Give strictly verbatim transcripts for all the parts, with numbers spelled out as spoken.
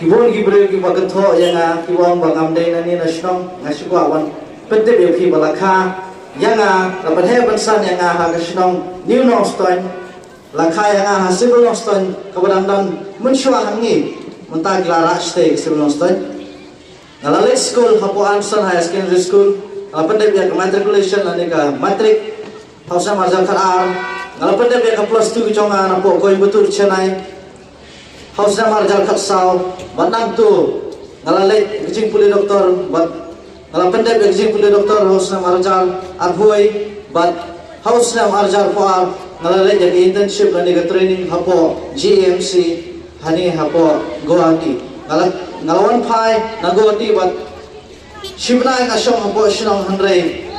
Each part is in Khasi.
Ki bun ki briew kiba kynthoh ïa nga, kiba ong ba ngam dei nangne na shnong, nga shu kwah ban pyntip ïa phi ba la kha ïa nga, la pynheh pynsan ïa nga ha ka shnong New Nongstoiñ, la kha ïa nga ha Civil Nongstoiñ, kaba dang don mynshuwa hangne, mynta ki la rah shatei Civil Nongstoiñ. Nga la leit skul hapoh Anson Higher Secondary School, nga la pyndep ïa ka matriculation lane ka matric ha u snem arhajar khatar. Nga la pyndep ïa ka plus two jong nga napoh Coimbatore, Chennai ha u snem arhajar khatsaw. Bad nangta nga la leit ka jingpule doktor, bad nga la pyndep ïa ka jingpule doktor ha u snem arhajar arphew wei, bad ha u snem arhajar arphew ar nga la leit ïa ka internship lane ka training hapoh G A M C hangne hapoh Guwahati. Nga la, nga la wan phai na Guwahati bad shi bnai nga shong hapoh shnong, hynrei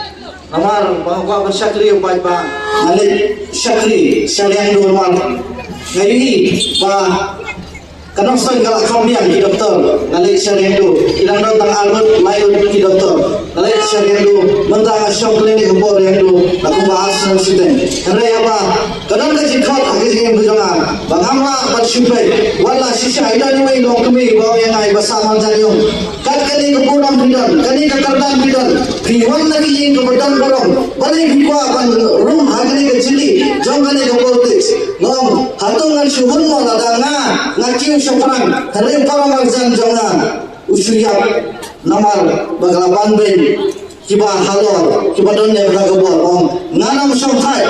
namar ba nga kwah ban shakri ïa u paidbah, nga leit shakri sha Riangdo namar nga ïohi ba ka Nongstoiñ ka la kham biang ki doktor. Nga leit sha Riangdo, ki dang don tang ar ngut lai ngut ki doktor. Nga leit sha Riangdo, mynta nga shong clinic hapoh Riangdo la kumba ar snem shiteng. Hynrei haba ka don ka jingkhot ha ka jingim ka jong nga ba ngam lah ban shu peit, wat la shisha ïa uwei u nongkmie ba ong ïa nga, ba sah marjan ïong, kat kane ka burom phi don, kane ka kyrdan phi don, phi wan na ka ïing kaba don burom, balei phi kwah ban rung ha kane ka jylli jong kane ka politics? Nga ong, hato ngan shu hun mo lada nga, nga kiew shaphrang, hynrei para marjan jong nga u shu ïap namar ba ka la ban beiñ kiba halor, kiba don ïa ka bor. Ong, ngan ym shongthait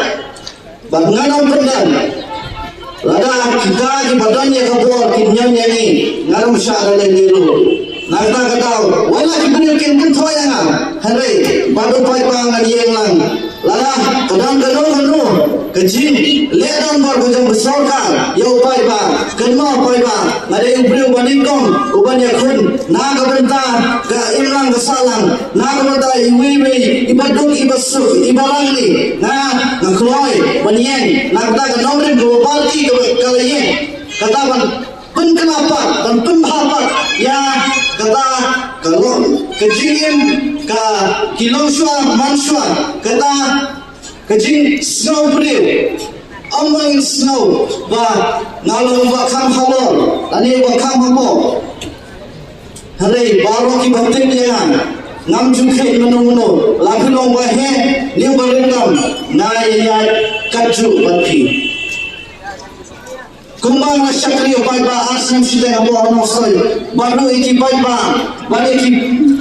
bad ngan ym pyndem. Lada kita kiba don ïa ka bor kin ñion ïa ngi, ngan ym shah da lei lei ruh. Na kata ka daw, wat la ki briew kin kynthoh ïa nga, hynrei bad u paidbah ngan ïeng lang. Lada ka don kano kano ka jingleh donbor ka jong ka sorkar ïa u paidbah, kynmaw paidbah, nga dei u briew ba nyngkong uban ïakhun na ka bynta ka imlang ka sahlang, na ka bynta iwei iwei iba duk iba suk iba rangli. Nga, nga kloi ban ïeng na kata ka nongrim kaba balti kaba ka la ïeng, kata ban pynkylla pat, ban pynbha pat ïa kata ka long ka jingim ka ki longshuwa manshuwa, kata ka jingsngewbriew. Ym ban sngew ba nga long ba kham halor lane ba kham hapoh. Hynrei baroh kiba tip ïa nga, ngam ju kheit mano mano, la phi long ba heh ne ba ryngkam, nga ïaid katjuh bad phi. Kumba nga shakri ïa u paidbah ar snem shiteng hapoh Nongstoiñ, bad ruh ïa ki paidbah, bad ïa ki,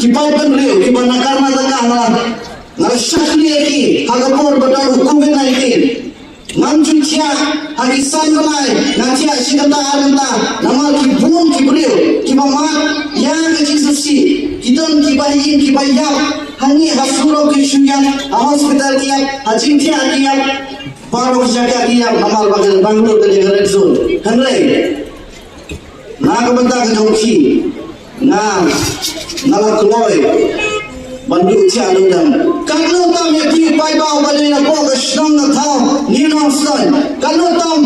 ki paidbynriew kiba na kar na tyngka, nga, nga shakri ïa ki ha ka por ba don u covid nineteen. Ngam ju thiah ha ki san bnai, nga thiah shi kynta ar kynta namar ki bun ki briew kiba mad ïa ka jingsngewsih. Ki don kiba ïeng kiba ïap hangne ha surok ki shu ïap, ha hospital ki ïap, ha jingthiah ki ïap. Baroh ki jaka ki ïap namar ba ka Bangalore ka dei ka red zone. Hynrei na ka bynta ka jong phi, nga, nga la kloi ban duh thiah duh dem. Katno tam ïa phi paidbah ba dei napoh ka shnong ka thaw New Nongstoiñ, katno tam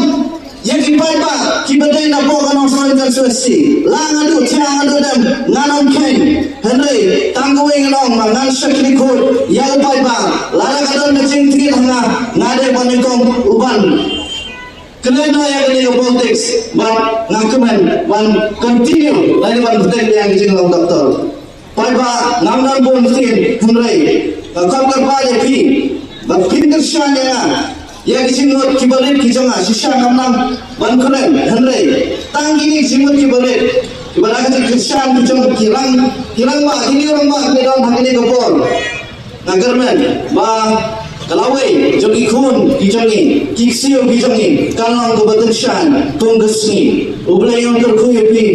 ïa ki paidbah kiba dei napoh ka Nongstoiñ constituency. La nga duh thiah nga duh dem, ngan ym kheiñ. Hynrei tang kawei ngan ong ba ngan shakri khuid ïa u paidbah. Lada ka don ka jingtngit ha nga, nga dei ban nyngkong uban kynnoh ïa kane ka politics, bad nga kmen ban continue lane ban bteng ïa ka jinglong doktor. Paidbah, ngam don bun ktien, hynrei nga khot kyrpad ïa phi ba phin kyrshan ïa nga ïa ki jingmut kiba rit ki jong nga. Shisha ngam nang ban kren, hynrei tang kine ki jingmut kiba rit kiba la ka jingkyrshan ki jong ki rang, ki rangbah, kine rangbah kiba don ha kine ka por. Nga kyrmen ba ka lawei jong ki khun ki jong ngi, ki ksiew ki jong ngi, kan long kaba tyngshaiñ kum ka sngi. U Blei un kyrkhu ïa phi.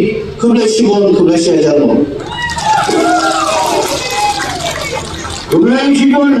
Khublei shibun, khublei shihajar nguh. Khublei shibun.